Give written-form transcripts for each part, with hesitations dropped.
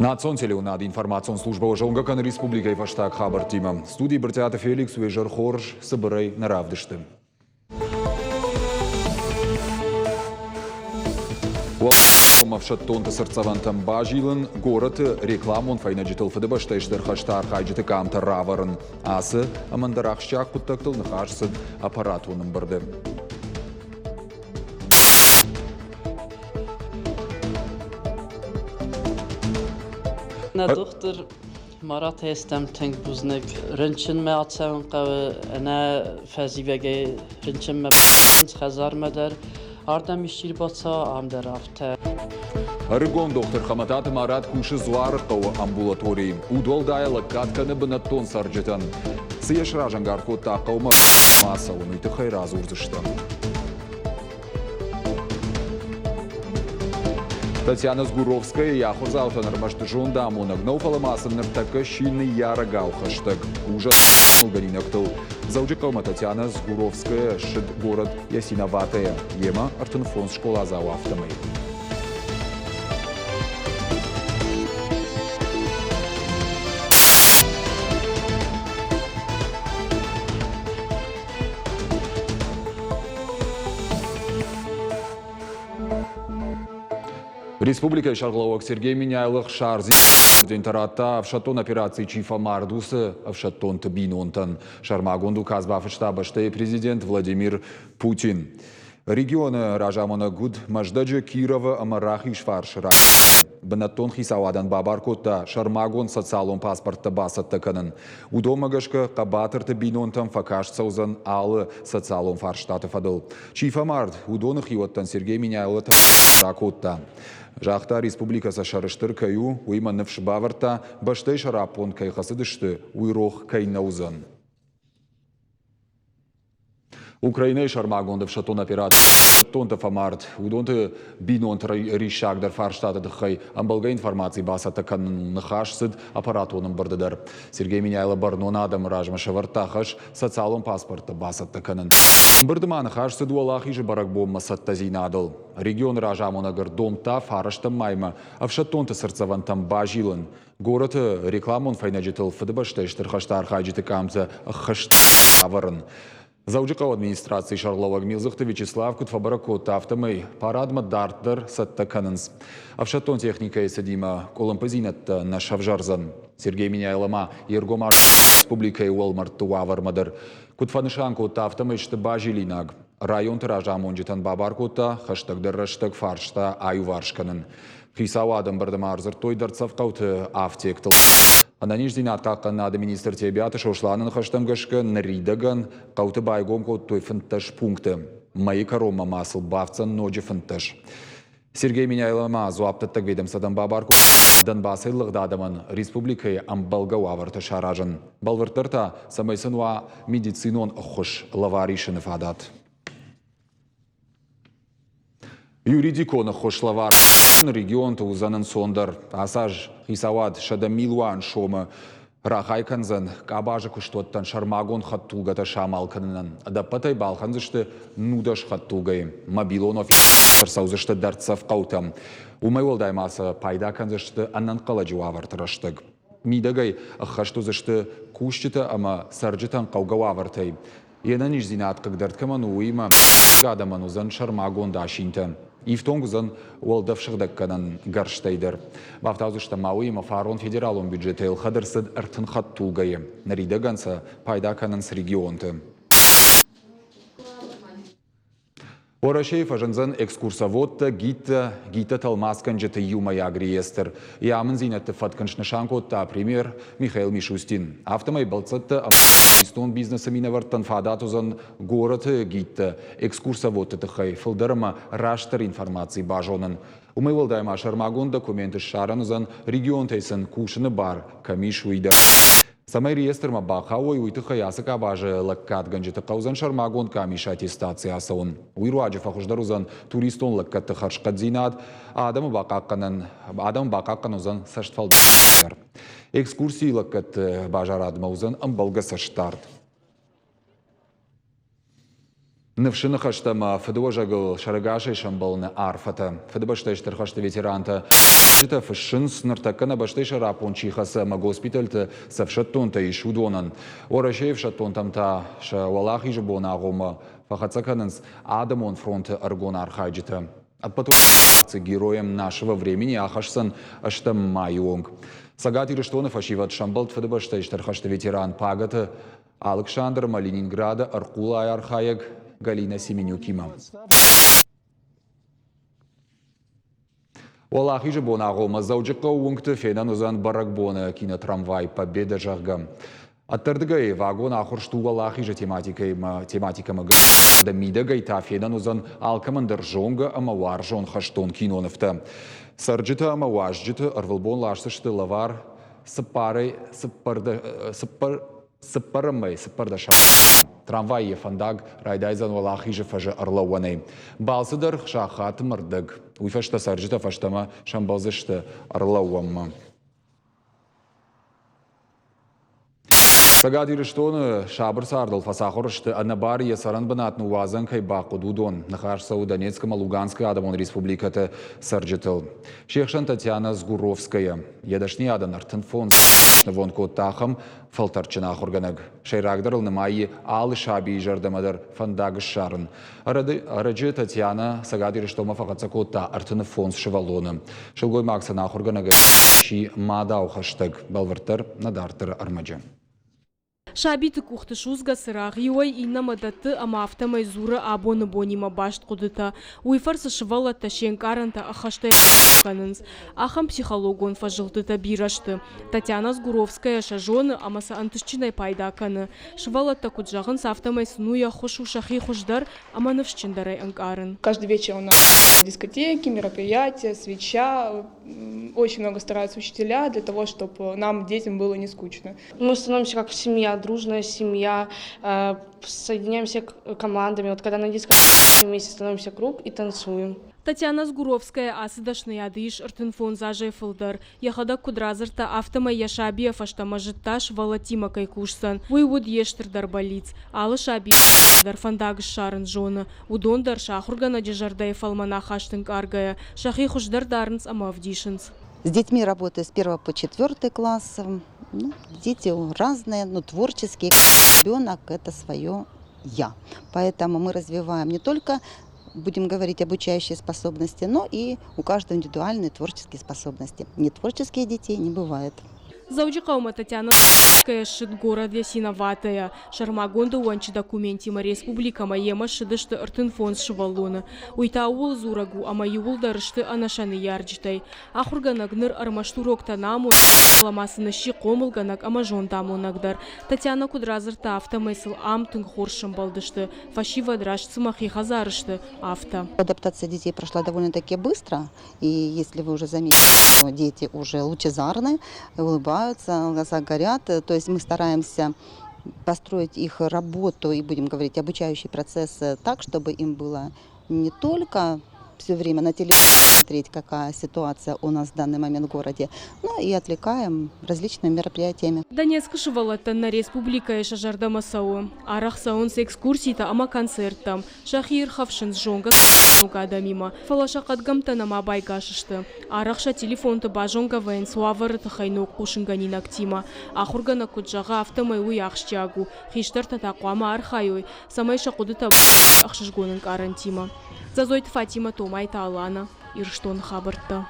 Национ телеуынады информацион службӕ зонгӕ кӕны республикӕйы фӕстаг хабӕрттимӕ. Студийы Брытъиаты Феликс уе зӕр хорз цыбырӕй нӕ равдысты. Ӕфсӕддонты цыртдзӕвӕнтӕм базилын, горӕты рекламон фӕйнӕджытыл Фыдыбӕстӕйы Стыр хӕсты архайджыты къамтӕ равӕрын. Ацы ӕмӕ ӕндӕр ахсджиаг хъуыддӕгтыл ныхас цыд аппаратон ӕмбырды. Нӕ дохтыр Маратӕй стӕм тынг бузныг. Рынчынмӕ ацӕуын хъӕуы ӕнӕ фӕзивӕгӕй рынчынмӕ хӕдзармӕ дӕр. Ардӕм исчи ӕрбацӕуа, ам дӕр афтӕ. Ӕрыгон дохтыр Хӕмӕтаты Марат кусы Дзуары хъӕуы амбулаторийы. Удуӕлдайӕ лӕггад кӕны бынӕттон цӕрджытӕн. Цы йӕ сразӕнгард кодта хъӕумӕ ацӕуын, уый тыххӕй радзурдзыстӕм. Татьяна Сгуровская йӕ ахуырдзаутӕн ӕрмӕст зондамонӕг нӕу, фӕлӕ ма сын ныртӕккӕ сси ныййарӕгау хӕстӕг. Ужасгӕнинӕгтыл Дзӕуджыхъӕумӕ Татьяна Сгуровская ссыд город Ясиноватая, йемӕ 35 скъоладзауы афтӕмӕй. Республикӕйы сӕргълӕууӕг Сергей Меняйло хсардзинады ордентӕ радта ӕфсӕддон операцийы чи фӕмард, уыцы ӕфсӕддонты бинонтӕн. Сӕрмагонд указ бафыста бӕстӕйы президент Владимир Путин. Регионы разамонӕг уыд Мӕздӕджы, Кировы ӕмӕ Рахизфарсы районты. Бынӕттон хицауадӕн бабар кодта сӕрмагонд социалон паспорттӕ бацӕттӕ кӕнын. Уыдонмӕ гӕсгӕ хъӕбатырты бинонтӕм фӕкаст цӕудзӕн алы социалон фарстаты фӕдыл. Чи фӕмард, уыдоны хиуӕттӕн Сергей Меняйло ракодта. Загъта, республикӕ сӕ сӕрыстыр кӕй у, уыимӕ ныфс бавӕрдта, бӕстӕйы сӕраппонд кӕй хӕцыдысты, уый рох кӕй нӕ уыдзӕн. Украинӕйы сӕрмагонд ӕфсӕддон операцийы ӕфсӕддонтӕ фӕмард, уыдонты бинонты риссагдӕр фарстаты тыххӕй ӕмбӕлгӕ информаци бацӕттӕ кӕнын ныхас цыд аппаратон ӕмбырды дӕр. Сергей Меняйло бӕрнон адӕмы размӕ сӕвӕрдта хӕс социалон паспорттӕ бацӕттӕ кӕнын. Ӕмбырды ма ныхас цыд Уӕлахизы бӕрӕгбонмӕ цӕттӕдзинадыл. Регионы разамонӕг ӕрдомдта фарӕстӕм маймӕ ӕфсӕддонты цыртдзӕвӕнтӕм базилын. Горӕты рекламон фӕйнӕджытыл Фыдыбӕстӕйы Стыр хӕсты архайджыты къамтӕ ӕххӕст ӕвӕрын. Дзӕуджыхъӕуы администрацийы сӕргълӕууӕг Милдзыхты Вячеслав куыд фӕбӕрӕг кодта, афтӕмӕй парадмӕ дарддӕр цӕттӕ кӕнынц. Ӕфсӕддон техникӕйы цыдимӕ къуылымпыдзинӕдтӕ нӕ сӕвзӕрдзӕн. Сергей Меняйло ма йе ргом республикӕйы уӕлмӕрдты уавӕрмӕ дӕр. Куыд фӕнысан кодта, афтӕмӕй сты базилинаг. Районты разамонджытӕн бабар кодта хӕстӕгдӕр рӕстӕг фарста аиуварс кӕнын. Хицауады ӕмбырды ма ӕрдзырдтой дӕрддзӕф хъӕуты афтектыл. Ӕнӕниздзинад хъахъхъӕнынады министр Тебиаты Сосланы ныхӕстӕм гӕсгӕ, ныридӕгӕн хъӕуты байгом кодтой 15 пункты. Мӕйы кӕронмӕ ма сыл бафтдзӕн ноджы 15. Сергей Меняйло ма дзуапдӕттӕг ведомствӕтӕн бабар кодта Донбассӕй лыгъд адӕмӕн республикӕйы ӕмбӕлгӕ уавӕртӕ саразын. Бӕлвырддӕр та, цӕмӕй сын уа медицинон ӕххуыс лӕвар исыны фадат. Юридикон ӕххуыс лӕвар регионты уыдзӕн ӕнцондӕр. Ацы аз хицауад 100 милуан сомы рахай кӕндзӕн къабазы куыстуӕттӕн сӕрмагонд хӕдтулгӕтӕ самал кӕнынӕн. Ӕдӕппӕтӕй балхӕндзысты 19 хӕдтулгӕйы. Мобилон офис ӕрцӕудзысты дӕрддзӕф хъӕутӕм. Уымӕй уӕлдай ма сӕ пайда кӕндзысты ӕнӕнхъӕлӕджы уавӕрты рӕстӕг. Мидӕгӕй ӕххӕст уыдзысты кусджытӕ ӕмӕ цӕрджытӕн хъӕугӕ уавӕртӕй. Йе нӕниздзинад хъыгдӕрд кӕмӕн у, уыимӕ адӕмӕн уыдзӕн сӕрмагонд асинтӕ. Ифтонг уыдзӕн уӕлдӕфсыгъдӕггӕнӕн гӕрзтӕй дӕр. Бафтаудзыстӕм ма уыимӕ фарон федералон бюджетӕй ӕлхӕд ӕрцыд 30 хӕдтулгӕйы. Ныридӕгӕн сӕ пайда кӕнынц регионты. Уӕрӕсейы фӕзындзӕн экскурсоводтӕ, гидтӕ, гидтӕ-тӕлмацгӕнджыты иумӕйаг реестр. Йӕ амындзинӕдты фӕтк ын снысан кодта премьер Михаил Мишустин. Афтӕмӕй бӕлццӕттӕ ӕмӕ туристон бизнесы минӕвӕрттӕн фадат уыдзӕн горӕты гидтӕ, экскурсоводты тыххӕй фылдӕр ӕмӕ растдӕр информаци базонын. Уымӕй уӕлдай ма сӕрмагонд документы ссарӕн уыдзӕн регионтӕй сын кусыны бар кӕм ис, уый дӕр. Цӕмӕй реестрмӕ бахауой, уый тыххӕй ацы къабазы лӕггадгӕнджыты хъӕудзӕн сӕрмагонд къамисы аттестаци ацӕуын. Уый руаджы фӕхуыздӕр уыдзӕн туристон лӕггӕдты хӕрзхъӕддзинад, адӕмы бахъахъхъӕнӕн адӕмы бахъахъхъӕнӕн уыдзӕн цӕстфӕлдахӕн дӕр. Экскурсийы лӕггӕдты базарадмӕ уыдзӕн ӕмбӕлгӕ цӕстдард. Ныфсы ныхӕстӕ ӕмӕ фыдыуӕзӕгыл сӕрӕгасӕй сӕмбӕлыны арфӕтӕ. Фыдыбӕстӕйы Стыр хӕсты ветерантӕ фыссынц, ныртӕккӕ нӕ бӕстӕйы сӕраппонд чи хӕцы ӕмӕ госпитӕлты цы ӕфсӕддонтӕ ис, уыдонӕн. Уӕрӕсейы ӕфсӕддонтӕм та сӕ Уӕлахизы боны агъоммӕ фӕхӕццӕ кӕнынц Адӕмон фронты ӕрыгон архайджытӕ. Ӕппӕтуӕрӕсейон акци «Героям нашего времени» ахӕсдзӕн ӕстӕм майы онг. Цӕгат Ирыстоны фӕсивӕд сӕмбӕлд Фыдыбӕстӕйы Стыр хӕсты ветеран Пагӕты Алыксандр ӕмӕ Ленинграды ӕрхъулайы архайӕг Галина Семенюкимӕ. Уӕлахизы бон агъоммӕ Дзӕуджыхъӕуы уынгты фенӕн уыдзӕн бӕрӕгбоны кинотрамвай «Победа», зӕгъгӕ. Ӕддӕрдыгӕй вагон ахуырст у Уӕлахизы тематикӕмӕ гӕсгӕ. Мидӕгӕй та фенӕн уыдзӕн алкӕмӕн дӕр зонгӕ ӕмӕ уарзон хӕстон кинонывтӕ. Цӕрджытӕ ӕмӕ уазджыты ӕрвылбон ласдзысты лӕвар цыппарӕй цыппар Цыппӕрӕмӕй цыппӕрдӕсӕм трамвай йӕ фӕндаг райдайдзӕн Уӕлахизы фӕзы ӕрлӕууӕнӕй. Балцы дӕр сахаты мӕрдӕг. Уый фӕстӕ цӕрджытӕ фӕстӕмӕ сӕмбӕлдзысты ӕрлӕууӕнмӕ. Цӕгат Ирыстоны сабыр цардыл фӕцахуыр сты, ӕнӕбары йӕ цӕрӕнбынат ныууадзӕн кӕй бахъуыд, уыдон. Ныхас цӕуы Донецк ӕмӕ Луганскы адӕмон республикӕты цӕрджытыл. Се хсӕн Татьяна Згуровская. Йӕ дӕсныйадӕн 35 нывонд кодта ахӕм фӕлтӕрдджын ахуыргӕнӕг. Сӕйрагдӕрыл нымайы алы сабийы зӕрдӕмӕ дӕр фӕндаг ссарын. Ӕрӕджы Татьянӕ Цӕгат Ирыстонмӕ фӕхӕццӕ кодта 35 сывӕллоны. Сылгоймаг сын ахуыргӕнӕгӕй сси мадау хӕстӕг, бӕлвырддӕр нӕ дарддӕры ӕрмӕджы. Сабиты къухты судзгӕ цырагъ иуӕй иннӕмӕ дӕтты ӕмӕ афтӕмӕй дзуры абоны бонимӕ баст хъуыдытӕ. Уый фӕрцы сывӕллӕттӕ се нкъарӕнтӕ ӕххӕстӕй кӕнынц. Ахӕм психологон фӕзылдтытӕ бирӕ сты. Татьяна Згуровская сӕ зоны ӕмӕ сӕ ӕнтыстджынӕй пайда кӕны. Сывӕллӕттӕ куыд зӕгъынц, афтӕмӕй сын уый ӕххуыс у сӕхи хуыздӕр ӕмӕ ныфсджындӕрӕй ӕнкъарын. Каждый вечер у нас дискотеки, мероприятия, свеча. Очень много стараются учителя для того, чтобы нам, детям, было не скучно. Мы становимся как семья, дружная семья, соединяемся командами. Вот когда на дискотеке вместе становимся круг и танцуем. Татьяна Згуровская ацы дӕсныйады ис 35 азӕй фылдӕр. Йӕхӕдӕг куыд радзырдта, афтӕмӕй йӕ сабийӕ фӕстӕмӕ зыдта, сывӕллӕттимӕ кӕй кусдзӕн. Уый уыд йе стырдӕр бӕллиц. Алы саби дӕр фӕндаг ссарын зоны. Уыдон дӕр сӕ ахуыргӕнӕджы зӕрдӕйы фӕлмӕн ахаст ӕнкъаргӕйӕ, сӕхи хуыздӕр дарынц ӕмӕ ӕвдисынц. С детьми работаю с первого по четвертый класс. Ну, дети разные, но творческие. Ребенок – это свое «я». Поэтому мы развиваем не только, будем говорить, обучающие способности, но и у каждого индивидуальные творческие способности. Нетворческих детей не бывает. Дзӕуджыхъӕумӕ Татьяна ссыд город Ясиноватая. Сӕрмагонд ӕууӕнчы документимӕ республикӕмӕ йемӕ ссыдысты 35 сывӕллоны. Уый та ууыл дзурӕг у, ӕмӕ иууылдӕр сты ӕнӕ сӕ ныййарджытӕй. Ахуыргӕнӕг ныр ӕрмӕст уроктӕ нӕ амоны, фӕлӕ ма сын сси хъомылгӕнӕг ӕмӕ зондамонӕг дӕр. Татьяна куыд радзырдта, афтӕмӕй сыл ам тынг хорз сӕмбӕлдысты. Фӕсивӕд раст цыма хи хӕдзары сты, афтӕ. Адаптация детей прошла довольно-таки быстро, и если вы уже заметили, дети уже лучезарны, улыбаются, глаза горят, то есть мы стараемся построить их работу и, будем говорить, обучающий процесс так, чтобы им было не только все время на телевизоре смотреть, какая ситуация у нас в данный момент в городе, но и отвлекаем различными мероприятиями. Донецкы сывӕллӕттӕн нӕ республикӕйы сӕ зӕрдӕмӕ цӕуы. Арӕх цӕуынц экскурситӕ ӕмӕ концерттӕм. Сӕхи ирхӕфсынц зонгӕ ног адӕмимӕ, фӕлӕ сӕ хъӕдгӕмттӕ нӕма байгас сты. Арӕх сӕ телефонты базонгӕ вӕййынц уавӕры тыххӕй ног хъусынгӕнинӕгтимӕ. Ахуыргӕнӕг куыд зӕгъы, афтӕмӕй уый ахсджиаг у. Хистӕртӕ та хъуамӕ архайой, цӕмӕй сӕ хъуыдытӕ ӕхсызгон ӕнкъарӕнтимӕ. Дзӕдзойты Фатимӕ, Томайты Алана, Ирыстоны хабӕрттӕ.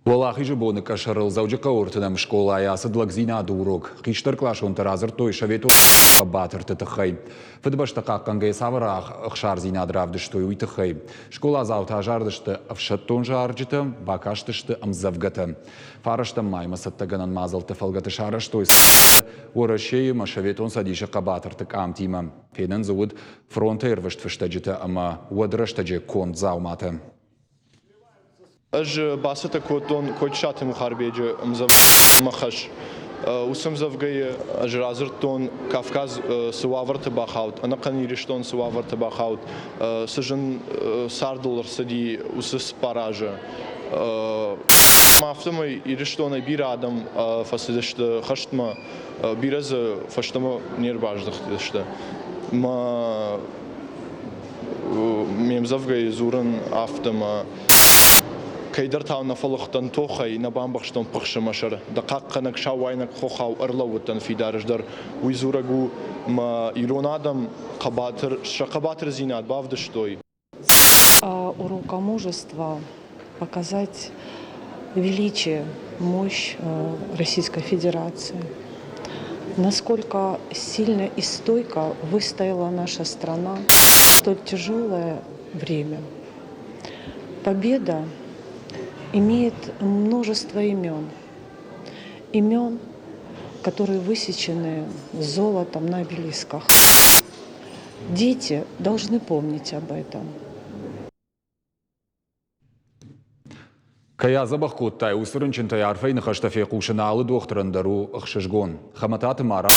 Уӕлахизы боны къӕсӕрыл Дзӕуджыхъӕуы ӕртынӕм скъолайы ацыд лӕгдзинады урок. Хистӕркъласонтӕ радзырдтой советон хъӕбатырты тыххӕй. Фыдыбӕстӕ хъахъхъӕнгӕйӕ цавӕр ӕхсардзинад равдыстой, уый тыххӕй. Скъоладзаутӕ азардысты ӕфсӕддон зарджытӕ, бакастысты ӕмдзӕвгӕтӕ. Фарӕстӕм маймӕ цӕттӕгӕнӕн мадзӕлтты фӕлгӕты сарӕзтой Уӕрӕсейы ӕмӕ Советон Цӕдисы хъӕбатырты къамтимӕ. Фенӕн дзы уыд фронтӕй ӕрвыст фыстӕджытӕ ӕмӕ уӕд рӕстӕджы конд дзауматӕ. Ӕз бацӕттӕ кодтон Кочысаты Мухарбеджы ӕмдзӕвгӕ «Мӕ хӕс». Уыцы ӕмдзӕвгӕйы ӕз радзырдтон, Кавказ цы уавӕрты бахауд, ӕнӕхъӕн Ирыстон цы уавӕрты бахауд, цы зын цардыл ӕрцыди, уыцы цыппар азы. Афтӕмӕй Ирыстонӕй бирӕ адӕм фӕцыдысты хӕстмӕ, бирӕ дзы фӕстӕмӕ не рбаздӕхтысты. Мӕ ме мдзӕвгӕйы дзурын афтӕ мӕ кӕйдӕртау нӕ фӕлыгъдтӕн тохӕй, нӕ бамбӕхстон пыхсы мӕ сӕр. Дӕ хъахъхъӕнӕг сауайнӕг хохау ӕрлӕууыдтӕн фидар ӕз дӕр. Уый дзурӕг у, мӕ ирон адӕм хъӕбатыр, сӕ хъӕбатырдзинад бавдыстой. Урока мужества показать величие, мощь Российской Федерации, насколько сильно и стойко выстояла наша страна в столь тяжелое время. Победа имеет множество имен. Имен, которые высечены золотом на обелисках. Дети должны помнить об этом. Кӕй адзӕбӕх кодтай, уыцы рынчынтӕй арфӕйы ныхӕстӕ фехъусын алы дохтырӕн дӕр у ӕхсызгон. Хӕмӕтаты Марат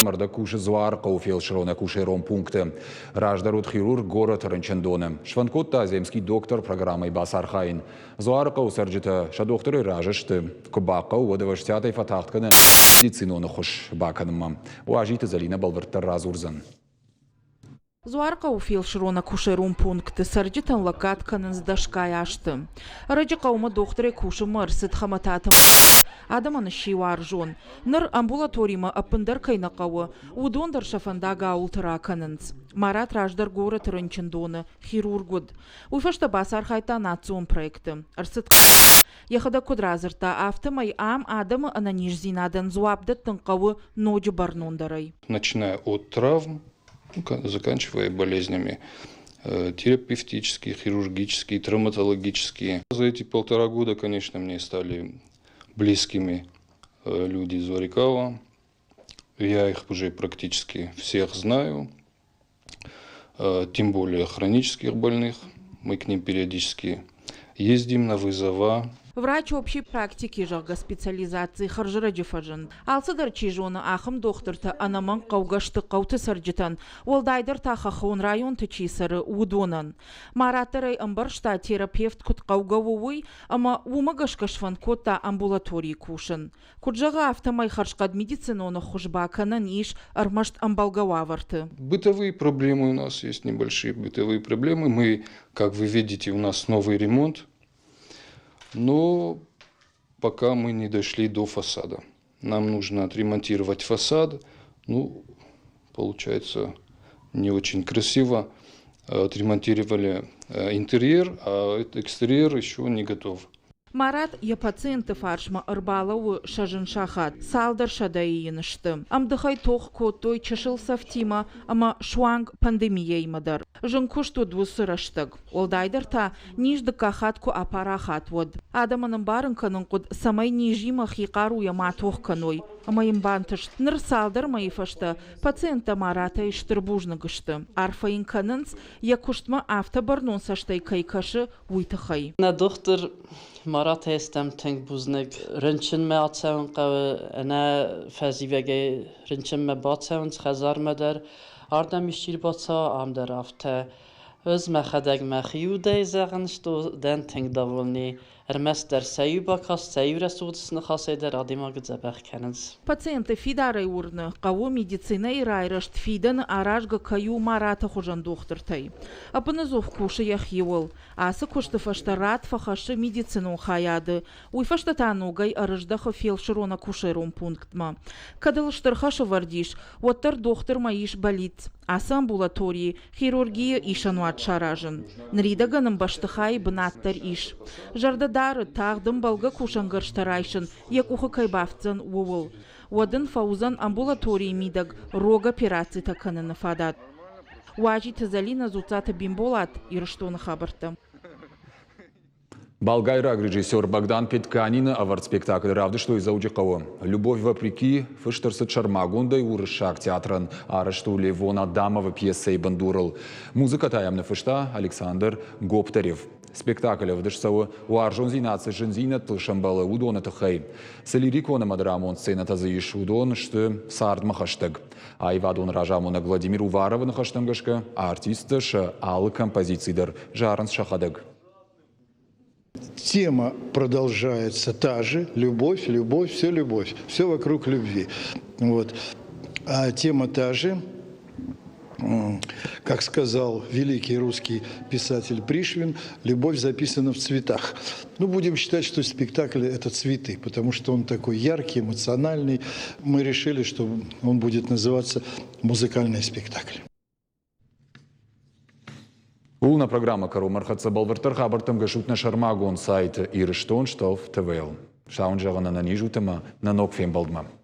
ӕрдӕг кусы Дзуарыхъӕуы фелсырон-акушерон пункты. Раздӕр уыд хирург горӕты рынчындоны. Сфӕнд кодта Земский доктор программӕйы бацархайын. Дзуарыхъӕуы цӕрджытӕ сӕ дохтырӕй разы сты. Куы бахъӕуы, уӕд ӕвӕстиатӕй фӕтагъд кӕны медицинон ӕххуыс бакӕнынмӕ. Уазиты Зӕлинӕ бӕлвырддӕр радзурдзӕн. Дзуарыхъӕуы фелсырон-акушерон пункты цӕрджытӕн лӕггад кӕнынц дӕсгай азты. Ӕрӕджы хъӕумӕ дохтырӕй кусынмӕ ӕрцыд Хӕмӕтаты адӕмӕн сси уарзон. Ныр амбулаторимӕ ӕппындӕр кӕй нӕ хъӕуы, уыдон дӕр сӕ фӕндаг ауылты ракӕнынц. Марат раздӕр горӕты рынчындоны хирург уыд. Уый фӕстӕ бацархайдта национ проекты. Ӕрцыд Йӕхӕдӕг куыд радзырдта, афтӕмӕй ам адӕмы ӕнӕниздзинадӕн дзуапп дӕттын хъӕуы ноджы бӕрнондӕрӕй. Начиная от травм, заканчивая болезнями терапевтические, хирургические, травматологические. За эти полтора года, конечно, мне стали близкими люди из Варикава. Я их уже практически всех знаю, тем более хронических больных. Мы к ним периодически ездим на вызова. Врач общей практики, зӕгъгӕ, специализаци хӕрзӕрӕджы фӕзынд. Алцыдӕр чи зоны, ахӕм дохтыртӕ ӕнӕмӕнг хъӕугӕ сты хъӕуты цӕрджытӕн, уӕлдайдӕр та хӕххон районты чи цӕры, уыдонӕн. Марат дӕр ӕй ӕмбӕрста, терапевт куыд хъӕугӕ у, уый, ӕмӕ уымӕ гӕсгӕ сфӕнд кодта амбулаторийы кусын. Куыд зӕгъы, афтӕмӕй хӕрзхъӕд медицинон ӕххуыс бакӕнӕн ис ӕрмӕст ӕмбӕлгӕ уавӕрты. Бытовые проблемы у нас есть небольшие бытовые проблемы. Мы, как вы видите, у нас новый ремонт, но пока мы не дошли до фасада. Нам нужно отремонтировать фасад. Ну, получается, не очень красиво. Отремонтировали интерьер, а экстерьер еще не готов. Марат йӕ пациентты фарсмӕ ӕрбалӕууы сӕ зын сахат. Цалдӕр сӕдӕйы йын сты. Ӕмдыхӕй тох кодтой чысыл цӕфтимӕ ӕмӕ суанг пандемийӕимӕ дӕр. Зын куыст уыд уыцы рӕстӕг. Уӕлдайдӕр та низ дыккаг хатт куы апарахат, уӕд. Адӕмӕн ӕмбарын кӕнын хъуыд, цӕмӕй низимӕ хи хъаруйӕ ма тох кӕной. Ӕмӕ йын бантыст. Ныр цалдӕр мӕйы фӕстӕ пациенттӕ Маратӕй стыр бузныг сты. Арфӕ йын кӕнынц, йӕ куыстмӕ афтӕ бӕрнон цӕстӕй кӕй кӕсы, уый тыххӕй. Нӕ дохтыр Маратӕй стӕм тынг бузныг. Рынчынмӕ ацӕуын хъӕуы, ӕнӕ фӕзивӕгӕй рынчынмӕ бацӕуынц хӕдзармӕ дӕр. Ардӕм исчи ӕрбацӕуа, ам дӕр афтӕ. Ӕз мӕхӕдӕг мӕхи удӕй зӕгъын, что дӕн тынг довольный. Ӕрмӕстдӕр сӕ иу бакаст, сӕ иу рӕсугъд сныхасӕй дӕр адӕймагы дзӕбӕх кӕнынц. Пациенты фидарӕй уырны, хъӕуы медицинӕйы райрӕзт фидӕны аразгӕ кӕй у Мараты хуызӕн дохтыртӕй. Ӕппынӕдзух кусы йӕхиуыл. Ацы куысты фӕстӕ рад фӕхӕссы медицинон хайады, уый фӕстӕ та ногӕй ӕрыздӕхы фелсырон-акушерон пунктмӕ. Кӕд ыл стыр хӕс ӕвӕрд ис, уӕддӕр дохтырмӕ ис бӕллиц ацы амбулаторийы хирургийы исӕнуат саразын. Ныридӕгӕн ын бӕстыхайы бынат дӕр ис. Зӕрдӕ дары, тагъд ӕмбӕлгӕ кусӕнгӕрзтӕ райсын йӕ къухы кӕй бафтдзӕн, ууыл. Уӕд ын фӕуыдзӕн амбулаторийы мидӕг рог операцитӕ кӕныны фадат. Уазиты Зӕлинӕ, Дзуццаты Бимболат, Ирыстоны хабӕрттӕ. Болгайраг режиссер Богдан Петканины ӕвӕрд спектакль равдыстой Дзӕуджыхъӕуы. «Любовь вопреки» фыст ӕрцыд сӕрмагондӕй уырыссаг театрӕн, арӕзт у Левон Адамовы пьесӕйы бындурыл. Музыкӕ та йӕм ныффыста Александр Гоптарев. Спектакль ӕвдыст цӕуы, уарзондзинад цы зындзинӕдтыл сӕмбӕлы, уыдоны тыххӕй. Цы лирикон ӕмӕ драмон сценӕтӕ дзы ис, уыдон сты цардмӕ хӕстӕг. Аивадон разамонӕг Владимир Уваровы ныхӕстӕм гӕсгӕ, артисттӕ сӕ алы композици дӕр зарынц сӕхӕдӕг. Тема продолжается та же. Любовь, любовь, все любовь. Все вокруг любви. Вот. А тема та же. Как сказал великий русский писатель Пришвин, любовь записана в цветах. Ну, будем считать, что спектакль – это цветы, потому что он такой яркий, эмоциональный. Мы решили, что он будет называться «Музыкальный спектакль». Ууыл нӕ программӕ кӕронмӕ ӕрхӕццӕ бӕлвырддӕр хабӕрттӕм гӕсут нӕ сӕрмагонд сайты Ирыстон Штолф ТВ-йыл. Сауын зӕгъын ӕнӕниз ут ӕмӕ нӕ ног фембӕлдмӕ.